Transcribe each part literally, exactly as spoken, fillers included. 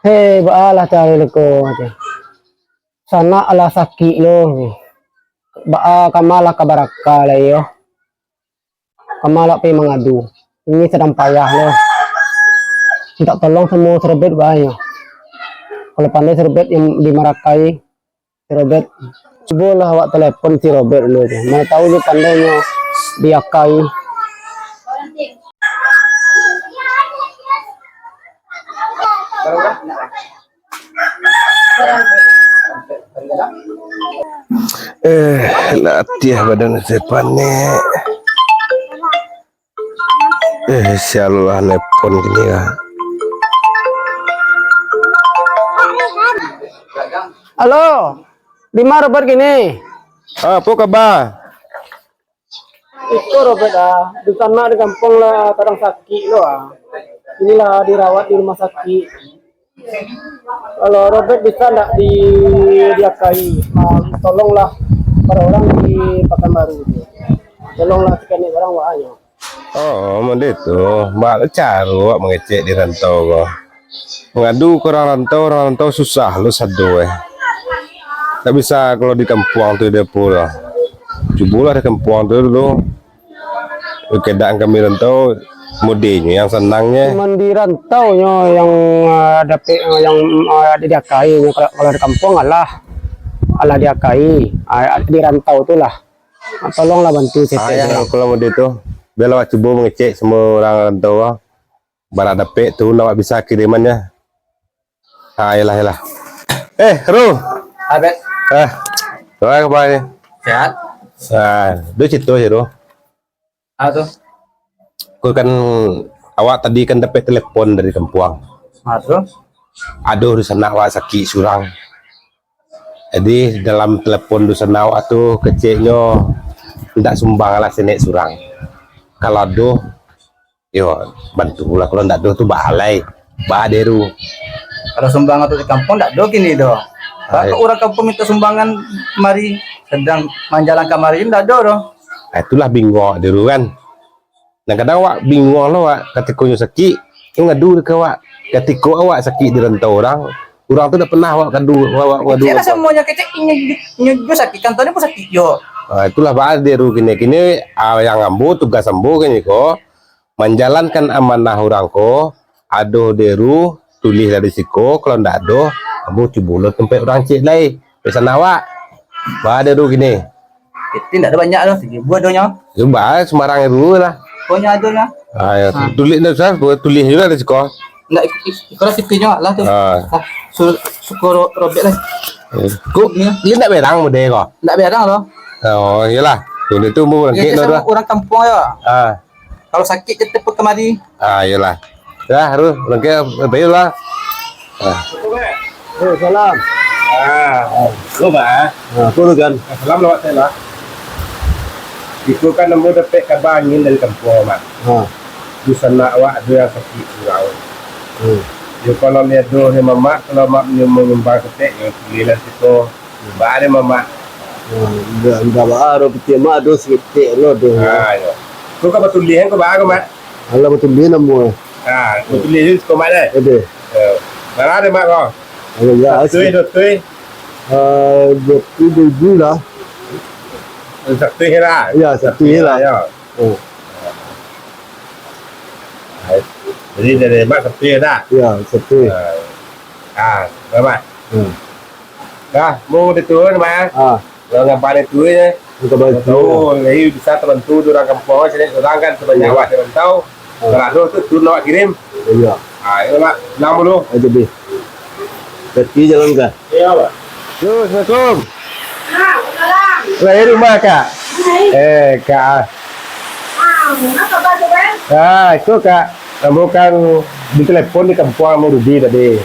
Hei, baalah caro ko, kecek. Sanak lah sakik lo. Baa kama lah ka baraka lai yo. Kama lah pai mangadu. Ini sadang payah lo. Mintak tolong samo si Robert baa nyo. Kalau pandai si Robert nan dimarakai, si Robert, cubolah awak telepon si Robert dulu tu. Mana tahu jo pandainyo diakai. Eh, latiah badan Sepan ni. Eh, sialah, nelpon kini lah. Halo, di ma Robert kini? Ah, apo kaba? Iko Robert ah, di sanak di kampuang lah sadang sakik lo ah. Iko lah dirawat di rumah sakik. Kalau Robert bisa ndak di, diakai, ah, tolonglah bara urang di Pakanbaru tu. Tolonglah saketek urang wak nyo. Oh, mode tu. Baa lo caro awak mangecek di rantau ko. Mangadu ka urang rantau, urang rantau susah lo sado eh. Ndak bisa kalau di kampuang tu ado apo lah. Cubolah di kampuang tu dulu. Keadaan kami rantau, mudihnyo yang sanangnyo. Cuman di rantau nyo yang, ah, dapek, yang, ah, diakai nyo. Kalau, kalau di kampuang alah, alah diakai. Ah, di rantau tu lah. Ah, tolonglah bantu setan. Ah, ya, kalau mode tu, bialah awak cubo mangecek samo urang rantau, ah. Bara dapek tu, awak bisa kirimannyo. Ah, iyolah, iyolah. Eh, Ru. Abek. Eh, baa kaba ni? Sehat. Ah, ado carito se, Ru. Apo tu? Ko kan, awak tadi kan dapek telepon dari kampuang. Ah, tu? Ado dunsanak awak sakik surang. Jadi, dalam telepon dunsanak awak tu, keceknyo, mintak sumbang lah saketek surang. Kalau ado, yo, bantulah, kalau ndak ado tu baa lai, baa dek Ru. Kalau sumbangan tu di kampuang ndak ado kini doh. Ai. Kalau urang kampuang mintak sumbangan mari, sadang manjalan kamari ndak ado doh. Ah, itulah bingung dek Ru kan. Kadang-kadang awak bingung lo awak, katiko nyo sakik, nyo ngadu ka awak. Katiko awak sakik di rantau urang, urang tu ndak pernah awak ngadu, awak ngadu. Kecek lah samonyo, kecek inyo, inyo juo sakik, kantonyo pun sakik juo. Ah, itulah baa dek Ru kini. Kini, ah, yang ambo, tugas ambo kini ko, manjalankan amanah urang ko, ado dek Ru, tulihlah di siko, kalau ndak ado, ambo cubo lo tampek urang cek lai. Pesan awak, baa dek Ru kini. Kecek ndak ado banyak doh, saribu adonyo. Cubo, sumbarang dulu lah. Pokoknyo adonyo. Ah, ya. Ah. Tulih dah, Sar, tulih juo lah di siko. Ndak, ik-, ik-, iko lah situ nyo lah tu. Ah. Ah, su-, suko ro-, robek lah. Eh, kok, iyo, ndak berang mode ko? Ndak berang lo. Oh, iyolah. Iyo, tu mau urang kampuang yo. Ah. Kalau sakik, kito pun kamari. Ah, iyolah. Dah, Ru, langkah, baiklah. Ah. Eh, salam. Ah, ko, Bang. Ah, ko, Rugan. Salam lawat salam. Iko kan ambo dapek kaba angin dari kampuang, Mak. Ah. Dunsanak awak ado yang sakik surang. Hmm. Yo, kalau ado yang mamak, kalau Mak nyo manyumbang saketek, yo, pilihlah siko. Baa dek mamak. Hmm, indak, indak baa, ado pitih mak, ado saketek lo, ado. Ha, yo. Ko ka batulih, ko baa ko, Mak? Alah, batulih namo. Ha, batulih juo ko, Mak, deh. Ado. Yo. Bara dek Mak ko? Alah, yo, satuih, duo tuih? Ah, duo tuih, duo ribu lah. Satuih lah. Yo, satuih lah. Yo. Oh. Jadi dari Mak satuih dah. Yo, satuih. Ha. Ah, Mak. Hmm. Dah, mau diturun, Mak. Ah. Kalau ngabah diturun, ya. Ngabah diturun. Tahu, jadi bisa terbantu di urang kampuang, sini urang kan sebanyak awak di rantau. Ah. Kalau ada tu, turun awak kirim. Iya. Ah, ya, Mak. Pulang dulu. Aja deh. Berarti jalan kah? Iya, Pak. Yo, assalamualaikum. Waalaikumsalam. Lahir rumah, Kak? Lahir. Eh, Kak. Ah, iko, Kak, ambo kan ditelepon di kampuang samo Rudi tadi.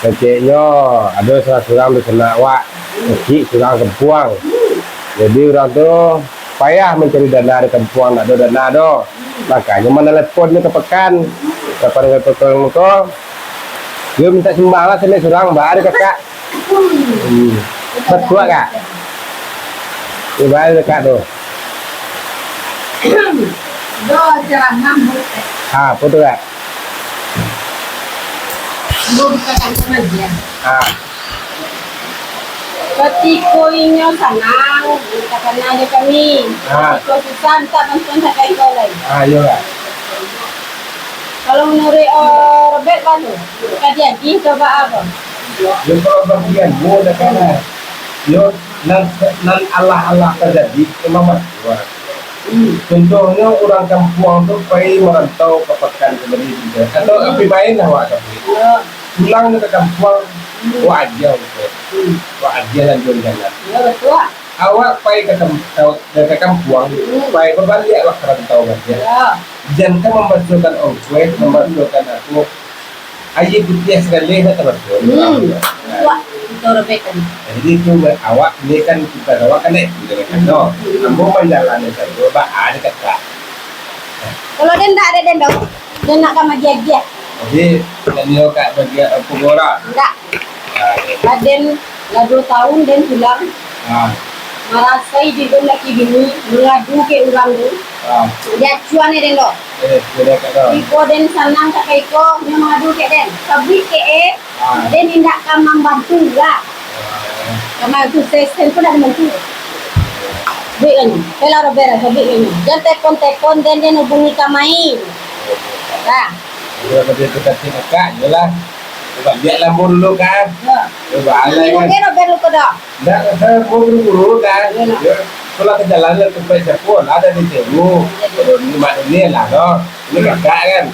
Keceknyo, ado salah surang dunsanak awak, kecek surang kampuang. Jadi, urang tu payah mancari dana di kampuang, ndak ado dana doh. Makonyo manelepon ka pakan. Ka pakan ko, yo mintak sumbang lah saketek surang, baa dek Kakak. Hmm. Batuak, Kak? Yo, baa dek Kakak tu. Doh, ceramah, Bu. Ha, apo tu, Kak? Ibu buka kantor aja. Ah. Katiko inyo sanang, minta kana jo kami. Ah. Katiko susah, minta bantuan sakai ko lai. Ah, iyolah. Kalau manuruik, eh, Robert, baa tu? Ka diagiah ka baa ko? Yo, kalau bagian ambo dak kana. Yo, nan, nan alah-alah tajadi, memang batua. Hmm. Contohnyo, urang kampuang tu pai marantau ka pakan sandiri, atau, hmm, pai main awak tapi. Yo. Pulang ka kampuang, hmm, wak agiah, gitu. Hmm. Wak agiah lanjuik jalan. Yo, batua. Awak pai ka kam-, ka, ka kampuang, hmm, pai babaliak awak ka rantau bagian. Yo. Jan ka mambasokan ongkoh, mambasokan aku, aia putiah sagaleh dak tabaso. Hmm. Nah. Batua, itu Robert tadi. Jadi itu awak ni kan, tugas awak kan, dek, gitu kan, no. Hmm. Ambo manjalani sajo, baa dikata. Kalau den dak ado den doh, den nak ka maagiah-agiah. Jadi, den yo ka bagi apa gora? Ndak. Ah, yo. Lah den, lah duo taun den pulang. Ah. Marasai jo den laki bini, mangadu ka urang tu. Ah. Diacuan den doh. Eh, sudah ka doh. Iko den sanang sakai ko, nyo mangadu ka den. Sabuik ka, eh, ah, den indak ka mambantu lah. Ah. Karano tu sesen pun dak mambantu. Buik kan? Kela Robert, sabuik kan? Jan telepon-telepon den, den hubungi kami. Dah. Iyo, kalau itu kata kakak, iyolah. Cuba lihat lampu dulu, kan. Ya. Cuba alai, kan. Mungkin Robert lupa dah. Ndak, saya mau buru-buru, kan. Iyolah. Ya. Kalau ke jalan lah, tempat siapa, lah ada di Cebu. Iya, iya. Kalau ini mak ini lah, no. Ini kakak, kan.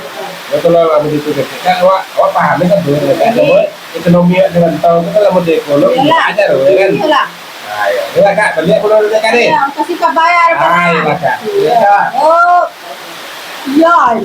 Ya, kalau lampu itu kakak, awak, awak paham, kan, tuh, kakak, iya, sama. Ekonomi awak di rantau tu kan lah model ekonomi, iyolah, ajar, ya kan? Iyolah. Ah, ya. Iyolah, Kak, baliak pulang dulu, Kak, deh. Iya, kasih kabar, Kak. Ah, iyolah, Kak. Iya. Iya. Oh. Iya.